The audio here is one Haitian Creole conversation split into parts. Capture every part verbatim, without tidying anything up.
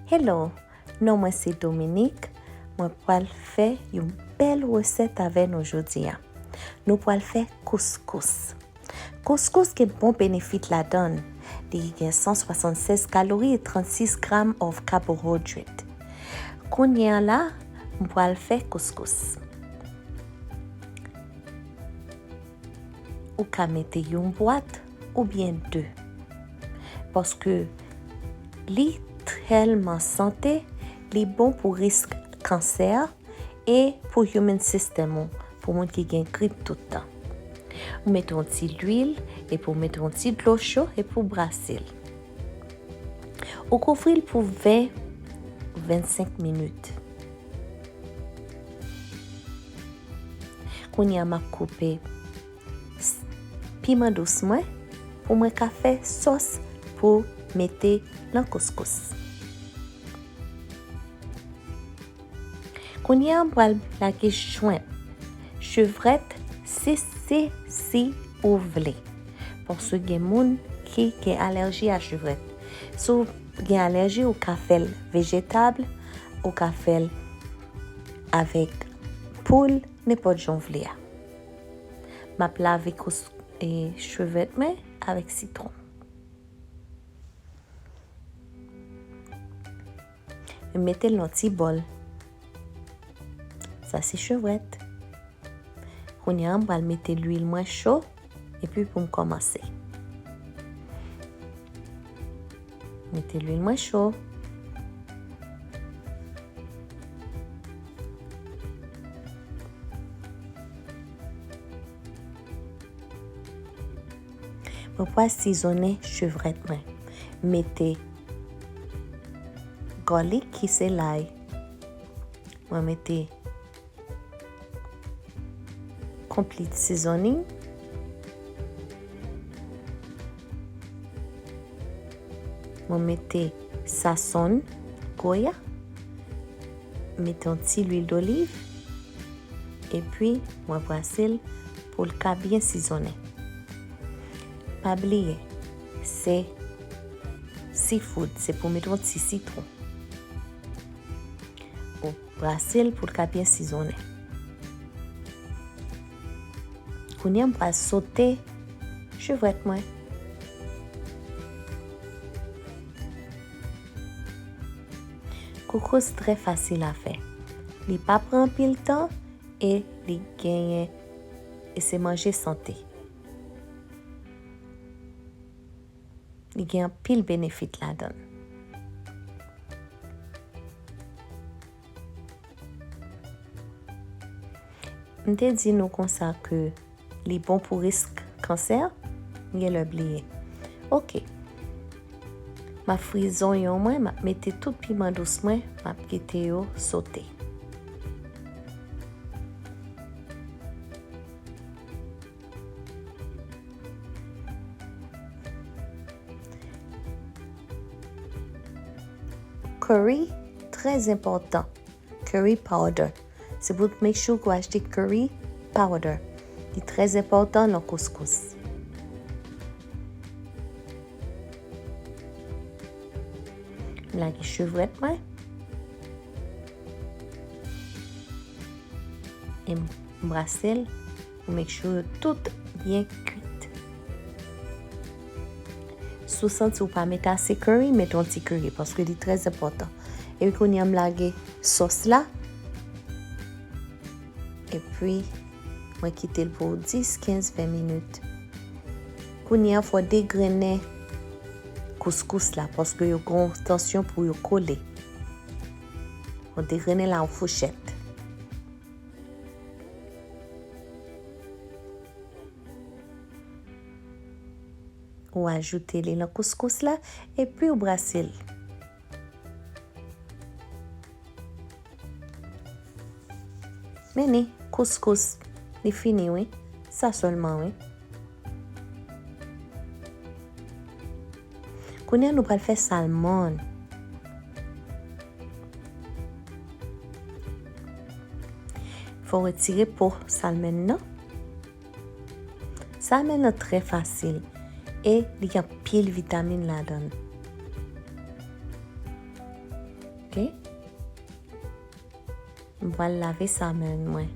Hello, non mwen se Dominique. Mwen pral fè yon bèl resèt avè nou jodi a. Nou pral fè kouskous. Kouskous gen bon benefit ladan l. Li gen san swasannsèz kalori e trannsis gram of carbohydrate. Kounye a la, m pral fè kouskous. Ou ka mete yon bwat oubyen de. Paske li tèlman sante, li bon pou risk kansè e pou immune system ou, pou moun ki gen grip tout tan. Ou mete yon ti lwil, epi ou mete yon ti dlo cho, epi ou brase l. Ou kouvri l pou ven, vennsenk minit. Kounye a m ap koupe s-, piman dous mwen pou mwen ka fè sòs pou mete nan kouskous. Kounye a m pral lage shrimp, chevrèt, si, si, si ou vle. Paske gen moun ki gen alèji a chevrèt. Si w gen alèji, ou ka fè l vejetab, ou ka fè l avèk poul, nenpòt jan w vle a. M ap lave kous-, e, chevrèt mwen avèk sitwon. M mete l nan ti bòl. Sa se chevrèt. Kounye a, m pral mete lwil mwen cho, epi pou m kòmanse. Mete lwil mwen cho. Mwen pral sizonnen chevrèt mwen. Mete galik ki se lay. Mwen mete complete seasoning. Mwen mete sazon goya. Mete yon ti lwil doliv. Epi, mwen brase l pou l ka byen sizonnen. Pa bliye, se seafood, se pou mete yon ti sitwon. Ou brase l pou l ka byen sizonnen. Kounye a, m pral sote chevrèt mwen. Koukous trè fasil a fè. Li pa pran anpil tan e li genyen, e se manje sante. Li gen anpil benefit ladan l. M te di nou konsa ke li bon pou risk kansè, m gen lè bliye. Oke. M ap fri zonyon mwen, m ap mete tout piman dous mwen, m ap kite yo sote. Curry, trè enpòtan. Curry powder. Se pou make sure ke w achte curry powder. Li trè enpòtan nan kouskous. M lage chevrèt mwen. E m brase l pou make sure tout byen kwit. Si w santi w pa mete ase curry, mete yon ti curry, paske li trè enpòtan. Epi kounye a m lage sòs la. Epi, mwen kite l pou dis, kenz, ven minit. Kounye a, fò w degrennen kouskous la, paske yo gen yon tansyon pou yo kole. Fò w degrennen l ak yon fouchèt. Ou ajoute li nan kouskous la, epi ou brase l. Men ni, kouskous, li fini, wi. Sa sèlman, wi. Kounye a, nou pral fè salmon. Fò w retire po salmon nan. Salmon nan trè fasil e li gen anpil vitamin ladan l. Ok. M pral lave salmon mwen.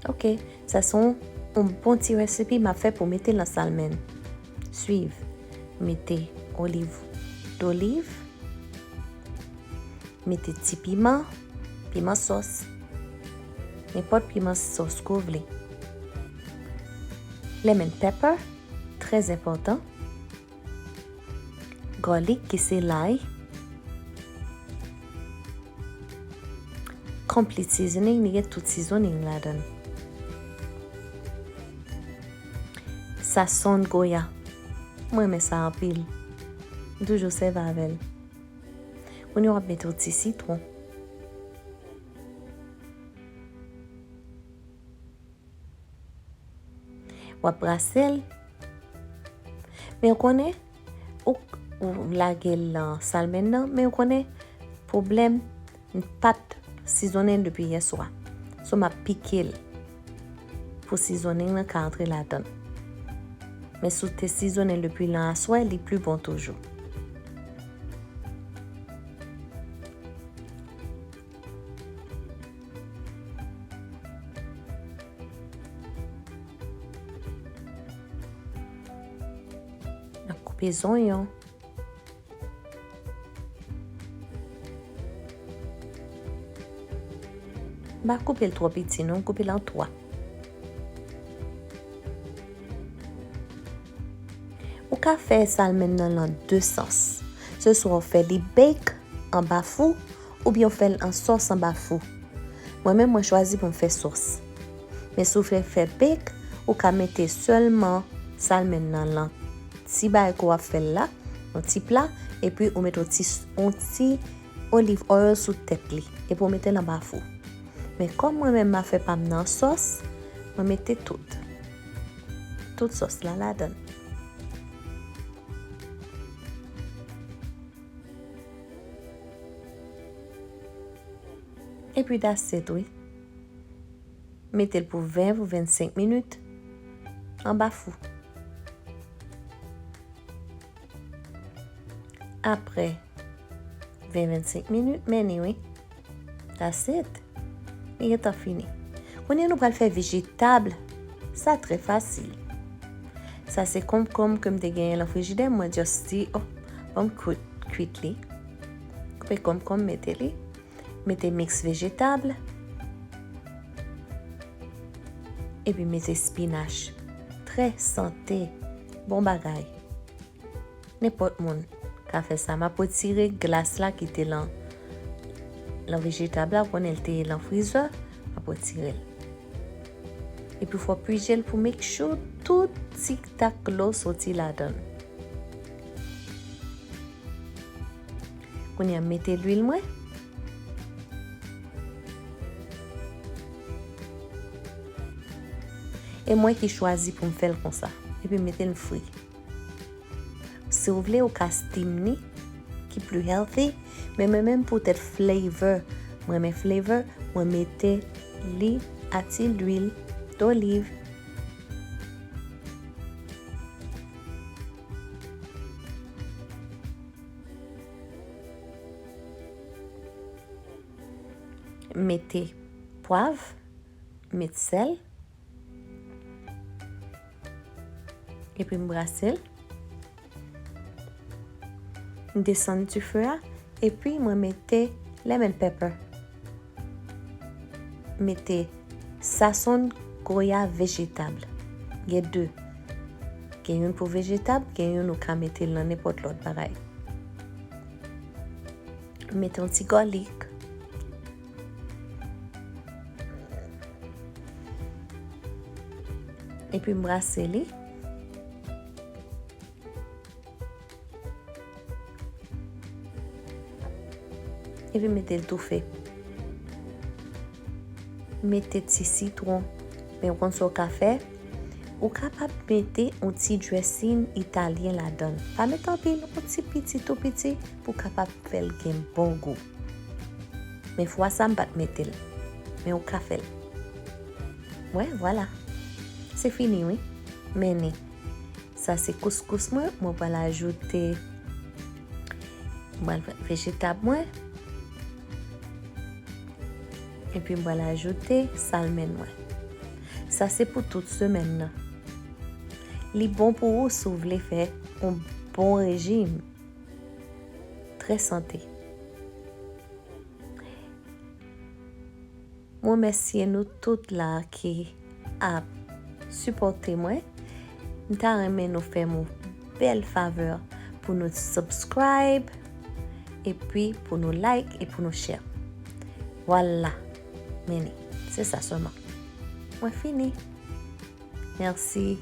Ok, sa se yon, yon bon ti resipi m ap fè pou mete nan salmon. Swiv. Mete oliv doliv. Mete ti piman, piman sòs. Nenpòt piman sòs ke w vle. Lemon pepper, trè enpòtan. Garlic ki se lay. Complete seasoning, li gen tout seasoning ladan l. Sazón Goya. Mwen renmen sa anpil. M toujou sèvi avè l. Kounye a w ap mete yon ti sitwon. W ap brase l. Men w konnen, ou, ou lage l nan salmon nan, men w konnen, pwoblèm, m pa t sizonnen l depi yè swa. So, m ap pike l pou seasoning nan ka antre ladan l. Men si w te sizonnen l depi nan aswè, li pli bon toujou. N ap koupe zonyon. M pa koupe l twò piti non, m koupe l an twa. Ou ka fè salmon nan lan de sans. Se swa w fè li bake anba fou, oubyen w fè l an sòs anba fou. Mwen menm, mwen chwazi pou m fè sòs. Men si w vle fè bake, ou ka mete sèlman salmon nan lan ti bagay ke w ap fè l la, yon ti pla, epi ou mete yon ti, yon ti olive oil sou tèt li, epi w mete l anba fou. Men kòm mwen menm m ap fè pa m nan sòs, mwen mete tout, tout sòs la ladan l. Epi that's it, wi. Mete l pou ven pou vennsenk minit anba fou. Apre ven, vennsenk minit, men ni wi. That's it. Li gentan fini. Kounye a nou pral fè vejetab. Sa trè fasil. Sa se konkonm ke m te genyen lan frijidè, mwen just di, oh, ban m kwit, kwit li. Koupe konkonm, mete li. Mete miks vejetab. Epi mete spinach. Trè sante. Bon bagay. Nenpòt moun ka fè sa. M ap retire glas la ki te lan, lan vejetab la, ou konnen l te lan frizè, m ap retire l. Epi fò w pije l pou make sure tout ti tak dlo soti ladan l. Kounye a m mete lwil mwen. E mwen ki chwazi pou m fè l konsa. Epi m mete l fri. Si w vle, ou ka steam ni, ki pli healthy, men mwen menm poutèt flavor, mwen renmen flavor, mwen mete li a ti lwil doliv. Mete pwav, met sèl. Epi m brase l. M desann dife a. Epi mwen mete lemon pepper. Mete sazón Goya vejetab. Gen de. Gen youn pou vejetab, gen youn ou ka mete l nan nenpòt lòt bagay. Mete yon ti galik. Epi m brase li. Epi mete l toufe. Mete ti sitwon. Men ou konn sa w ka fè? Ou kapab mete yon ti dressing italyen ladan l. Pa mete anpil, yon ti piti, tou piti, pou w kapab fè l gen bon gou. Men fwa sa, m pa t mete l. Men ou ka fè l. Wè, vwala. Se fini, wi. Men ni. Sa se kouskous mwen, mwen pral ajoute, mwen pral fè vejetab mwen. Epi mwen pral ajoute salmon mwen. Sa se pou tout semèn nan. Li bon pou ou si w vle fè yon bon rejim. Trè sante. Mwen remèsye nou tout la ki ap sipòte mwen. M ta renmen nou fè m yon bèl favè pou nou subscribe, epi pou nou like e pou nou share. Vwala. Men, se sa sèlman. Mwen fini. Mèsi.